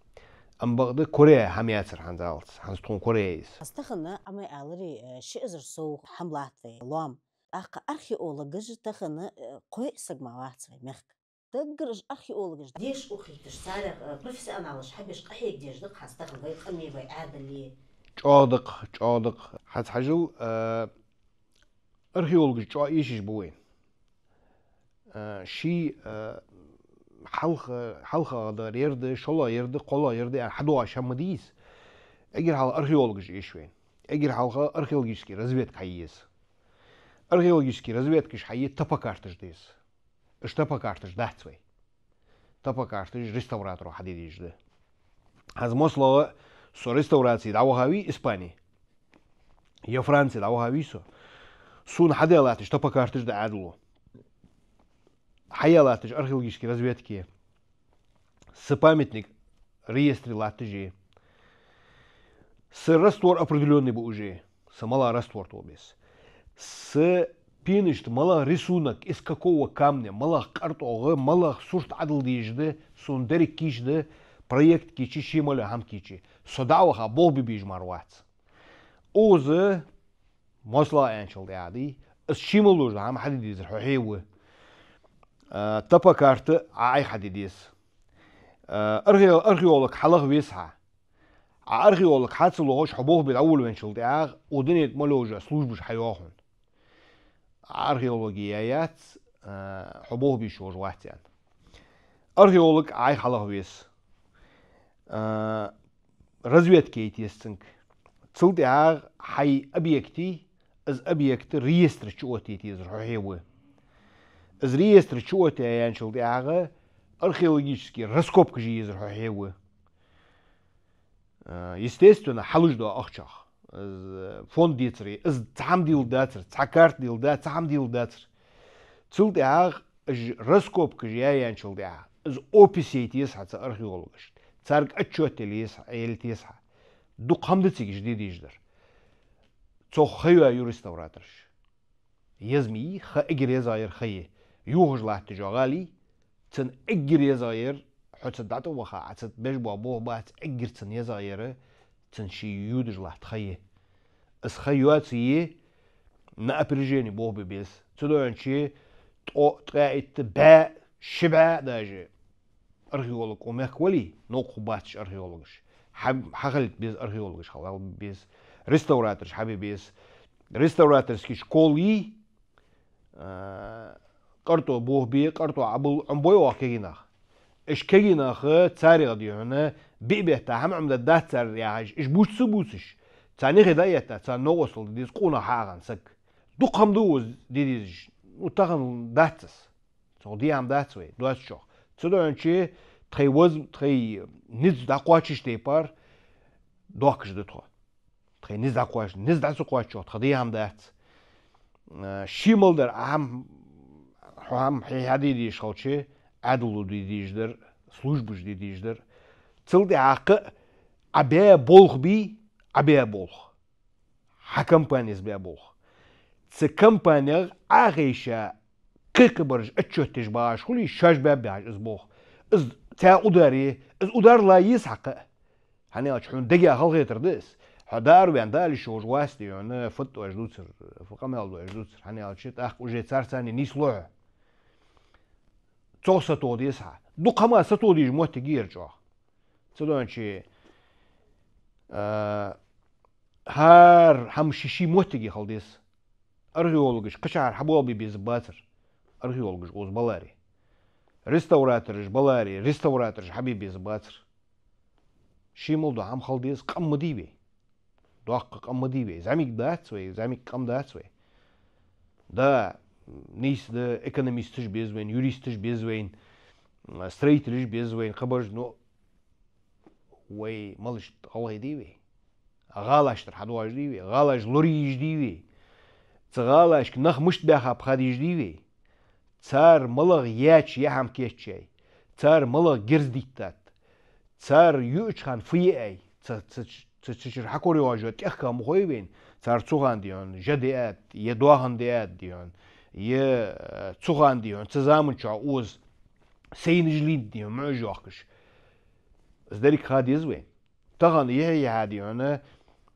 Амма бакъда кораяь хӀама яцар хӀанзалца, хӀанз тхона кораяьй из. Аз тахан Ӏомаьлар, э, ши эзар сов хӀама латт вай лоам. ТӀаккха археологаш тахан, э, кхо-йиъ саг мара вац вай мехка. Даггара уж археологаш деша ухийташ, царех, э, профессионалаш хьабеш къахьега дезаш да-кх хӀанз тахан вай къаме, вай Ӏаьдале. ЧӀоагӀа да-кх, чӀоагӀа да-кх. ХӀанз хьажал, э, археологаш чӀоагӀа эшаш ба вайна. Э, ший, э, хьалха, хьалхагӀа дар ер да, шоллагӀа ер да, кхоалагӀа ер да аьнна хьадоагӀаш хӀама ма дий из. Эггара хьалха археологаш эш вайна. Эггара хьалха археологически разведка хьае еза. Археологически разведкаш хьае топокарташ де еза. Уж топокарташ дац вай. Топокарташ реставраторо хьаде дезаш да. ХӀанз, масала, со реставраци дӀавахавий Испане, е Франце дӀавахавий со, сона хьадаь латташ топокарташ да Ӏаьдало. Хьаяь латташ археологически разведке. Са памятник реестре латташ я. Са раствор определённый ба уже. Са малагӀа раствор тоха беза. Са пенашта малагӀа рисунок, из какого камня, малагӀа къартӀогӀа, малагӀа сурт Ӏадал дезаш да, сона деррига кийча да, проект кийча, ший мел йола хӀама кийча. Со дӀа а ваха, болх бе безаш мара вац. Укхаза, масала аьнначул тӀехьагӀа, из ший мел долаш дола хӀама хьаде дезар хьо хье ва. А, топокарта Ӏа Ӏайха хьаде деза. А, архе-, археолог хьалаха веза хьа. Ӏа археолог хьа ца лохаш, хьо болх бе дӀаволавенначул тӀехьагӀа, укх дунен тӀа мел йола службаш хьайоагӀа хьона. Ӏа археологи яь яц, а, хьо болх бе йиш йолаш вац аьнна. Археолог Ӏайха хьалаха веза. А, разведка яйта еза цунга. Цул тӀехьагӀа хьай объекти, из объект реестра чу оттаяйта езар хьо хье ва. Из реестра чу оттаяьнначул тӀехьагӀа археологически раскопкаш е езар хьо хье ва. Э, естественно, хьалуш дола ахчах. Из фонд децаре, из цхьа хӀама дилла дацар, цхьа карта дилла да, цхьа хӀама дилла дацар. Цул тӀехьагӀа уж раскопкаш яьнначул тӀехьагӀа, из опись яйта еза хьа цу археологашта. Царга отчёт яла еза хьа, ялийта еза хьа. Дукха хӀама да цига уж де дезаш дар. Цох ха йоаю реставратораш. Еза ма йий, ха эггара езагӀа яр ха я. Юхаш латташ йола гӀала, цун эггара езагӀа яр, хьо цу дӀатӀаваха, Ӏа цу тӀа беш бола болх бац, эггара цун езагӀа яр, цун ше йодаш латта ха я. Из ха йоацае, на опережение болх бе беза. Цудухьа ткъо, ткъаь итт, бӀаь, ши бӀаь даже археолог укх мехка вале, новкъа хургбацаш археологаш. Хьа-, хьахилийта беза археологаш, хьалха беза. Реставратораш хьабе беза. Реставраторски школа я, а, къартӀо болх бе, къартӀо Ӏобилла, Ӏомабой оаха кагий нах. Уж кагий нах, царех, дий хьона, биъ бетта хӀама Ӏомадаргдац цар яхаш, уж бувца ца бувцаш, царна юхе дӀа а этта, царна новкъостал де деза къонах хьаагӀа саг. Дукха хӀама да укхаза де дезаш. Ну, тахан дац из. Цох де хӀама дац вай, доацачох. Цудухьа тхай воз-, тхай низ дӀакхоачаш тайпара доахкаш да тхо. Тхай низ дӀакхоач-, низ дӀа ца кхоачачох тха де хӀама дац. Э, ший мел дар Ӏа хӀама, хьо хӀама хье хьаде дезаш хилча, Ӏаьдало де дезаш дар, службаша де дезаш дар. Цул тӀехьагӀа Ӏа баь болх бий, Ӏа баь болх. Хьа компанес баь болх. Цу компанех Ӏа хайша кхы-кхы бараш отчёт деш багӀаш хуле, шоаш баьб яхаш из болх. Из цхьа удар я, из удар ла еза хьакха. ХӀана аьлча хьона дега халахетар да из. Хьо дӀаараваьнна, дӀаала йиш йолаш вац, дий хьона, фуд оаш дувцар, фу къамаьл да оаш дувцар. ХӀана аьлча тӀаккха уже царца царна нийслу хьо. Цох сатоха деза хьа. Дукха хӀама сатоха дезаш моттиг я ер чӀоагӀа. Цудухьа, а, хӀара хӀама ший-ший моттиге хила деза. Археологаш кхычахьара хьаболх бе безаргбацар. Археологаш укхаза баларе. Реставратораш баларе, реставратораш хьабе безаргбацар. Ший мел дола хӀама хила деза, къам ма дий вай. Доккха къам ма дий вай. ЗӀамига дац вай, зӀамига къам дац вай. Да, нийса да, экономисташ беза вайна, юристаш беза вайна, строителаш беза вайна, кхыбараш, но вай малаш гӀалгӀай дий вай? ГӀалаш тӀара хьадоагӀаш дий вай? ГӀалаш лорае езаш дий вай? Цу гӀалашка нах мишта баьхаб ха дезаш дий вай? Цар малагӀа яьча яа хӀама кийчъяьй? Цар малагӀа герз диттад? Цар юача хана фу яьй? Цу, цу, цу, цу чура хьакорайоагӀаш йола тӀехках ма хой вайна. Цар цу хана, дий хьона, жа диад, е доахан диад, дий хьона, е, э, цу хана, дий хьона, цу заман чухь укхаза сайнаш лийннад, дий хьона, муӀаш йоахкаш. Из деррига ха деза вайна. Тахан юхе-юхе, дий хьона,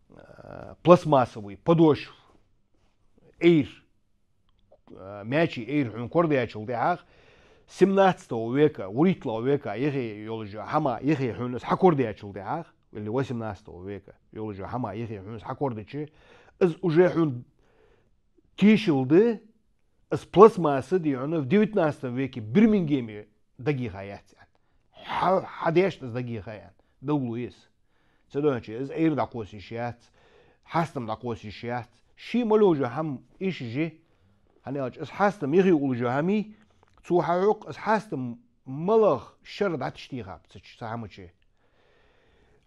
э, пластмассовый подошва, эйр, э, маьчий эйр хьона корадаьчул тӀехьагӀа, семнадцатого века, вурийтталагӀа века юхе йолаш йола хӀама юхе хьона из хьакорадаьчул тӀехьагӀа, или восемнадцатого века йолаш йола хӀама юхе хьона из хьакорадича, из уже хьона тешал да, из пластмасса, дий хьона, в девятнадцатом веке Бирмингеме дагайихьа яц аьнна. Хьа-, хьадешт из дагайихьа аьнна. Белгало я из. Цудухьа из эйр дӀакхосса йиш яц, хьастам дӀакхосса йиш яц. Ший мел йолаш йола хӀама йиш я. ХӀана аьлча из хьастам юхе уллаш йола хӀама я, цо хьахьокх из хьастам малагӀа шера дӀатӀатехаб цу чу, цу хӀама чу.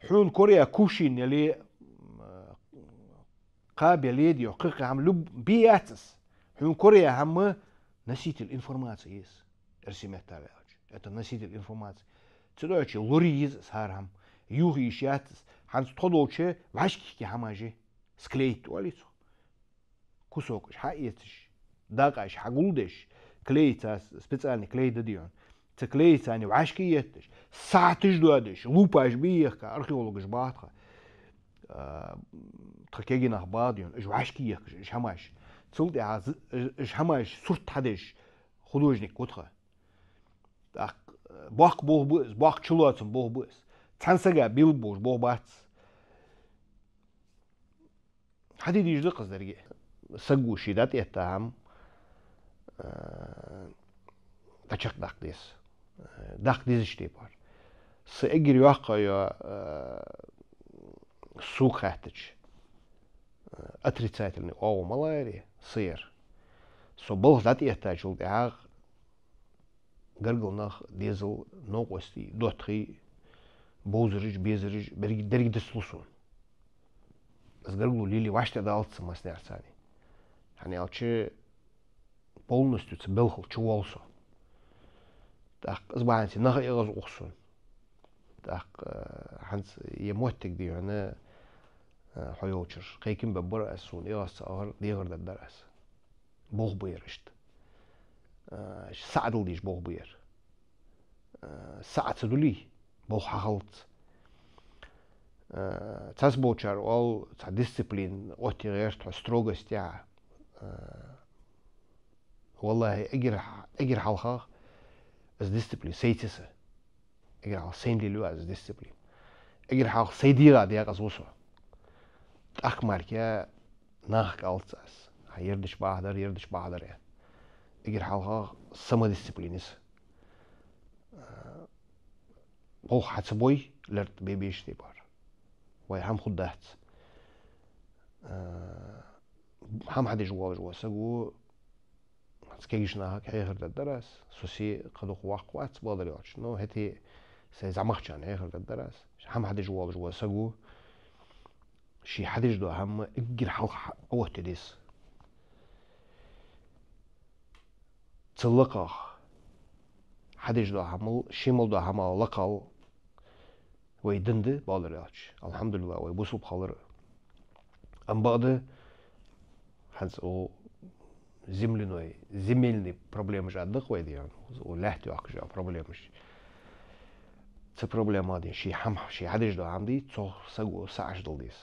Хьона кораяь кувшин яле, кхаба яле, дий хьона, кхы-кхы хӀама, люб-, бе яц из. Хьона кораяь хӀама носитель информации я из. Эрсий меттала аьлча, это носитель информации. Цудухьа лорае еза из хӀара хӀама. Юха йиш яц из. ХӀанз тхо долча вӀашкахьа хӀамаш я. Склеить оал цох. Кусокаш хьаэцаш, дакъаш хьагулдеш, клей цхьа, специальный клей да, дий хьона. Цу клей царна вӀашка етташ, сахьаташ доадеш, лупаш бе ехка археологаш ба тха. А, тха кегий нах ба, дий хьона, уж вӀашка ехкаш, уж хӀамаш. Цул тӀехьагӀа з-, уж хӀамаш сурт хьадеш художник ва тха. ТӀаккха боккха болх ба из, боккха чулоацам болх ба из. Цхьан сага била болаш болх бац. Хьаде дезаш да-кх из деррига. Саго ше дӀатӀаэтта хӀама, э, дӀачакхдаккха деза. Э, даккха дезача тайпара. Са эггара йоккха йола, э, сога хаьттача, э, отрицательный оагӀув малагӀа яр, са яр. Со балха дӀатӀаэттачул тӀехьагӀа гаргара нах, дезал, новкъостий, доттагӀий, бовзараш, безараш, берриг-, деррига дицлу сона. Из гаргало лелае вӀаштӀехьадалац са массанеца. ХӀана аьлча полностью цу балхал чувоал со. ТӀаккха из бахьанца нах а эгӀазкъу сона. ТӀаккха, э, хӀанз ер моттиг, дий хьона, э, хьо йолчара кхайкам бергбар аз, сона эгӀаз ца агӀар дехар дергдар аз. Болх ба ер иштта. А, саӀа дала дезаш болх ба ер. А, саӀа ца дуле, болх хьахилац. А, цхьаболчар оал, цхьа дисциплина оттае гӀерт хьо, строгость яха. А, валлахӀи, эггара, эггара хьалхагӀа из дисциплина сайца я са. Эггара хьалха сайна лелаю аз из дисциплина. Эггара хьалха сай дегӀа декъаза ва со. ТӀаккха мара-кх нахага алац аз: «Хьа, ер дича бахьа дар, ер дича бахьа дар», — аьнна. Эггара хьалхагӀа самодисциплина я са. Э, болх хьа ца бой, лерттӀа бе безача тайпара, вай хӀама хургдац. Э, хӀама хьадеш волаш вола саг ва, хӀанз кегийча нахага хьехар дергдар аз, со се кхы дукха воккха вац, бакъдар аьлча. Но хӀаьта сай зӀамагӀчарна хьехар дергдар аз. ХӀама хьадеш волаш вола саг ва, ше хьадеш дола хӀама эггара хьалха хьа-, Ӏооттаде деза. Цу лакхагӀа хьадеш дола хӀамал, ше мел дола хӀамал лакхал вай дин да, бакъдар аьлча. АлхьамдулиллахӀ, вай бусалба хилар. Амма бакъда, хӀанз укх земляной, земельный проблемаш а да-кх вай, дий хьона, укх лаьтта йоахкаш йола проблемаш. Цу проблемах, дий хьона, ше хӀама, ше хьадеш дола хӀама, дий, цох саго саӀаш дала деза.